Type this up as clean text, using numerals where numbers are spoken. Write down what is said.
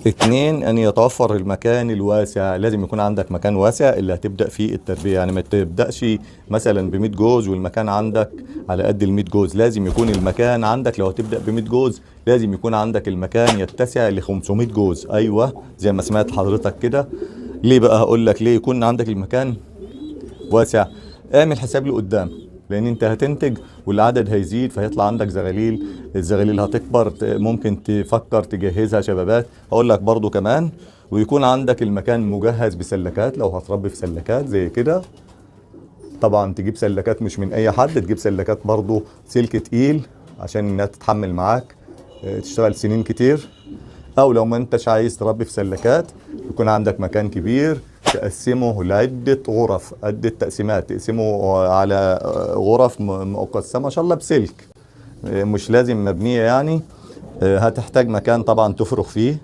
اتنين، ان يتوفر المكان الواسع، لازم يكون عندك مكان واسع اللي هتبدأ فيه التربية. يعني ما تبدأش مثلا ب 100 جوز والمكان عندك على قد ال 100 جوز، لازم يكون المكان عندك لو هتبدأ ب 100 جوز لازم يكون عندك المكان يتسع ل 500 جوز. ايوه زي ما سمعت حضرتك كده. ليه بقى؟ هقول لك ليه يكون عندك المكان واسع. اعمل حساب لقدام، لان انت هتنتج والعدد هيزيد، فهيطلع عندك زغاليل، الزغاليل هتكبر، ممكن تفكر تجهزها شبابات. هقول لك برضو كمان، ويكون عندك المكان مجهز بسلكات لو هتربي في سلكات زي كده. طبعا تجيب سلكات مش من اي حد، تجيب سلكات برضو سلك تقيل عشان انها تتحمل معاك، تشتغل سنين كتير. او لو ما انتش عايز تربي في سلكات يكون عندك مكان كبير تقسمه لعدة غرف، عدة تقسيمات، تقسمه على غرف مقسمة ان شاء الله بسلك، مش لازم مبنية يعني. هتحتاج مكان طبعا تفرخ فيه.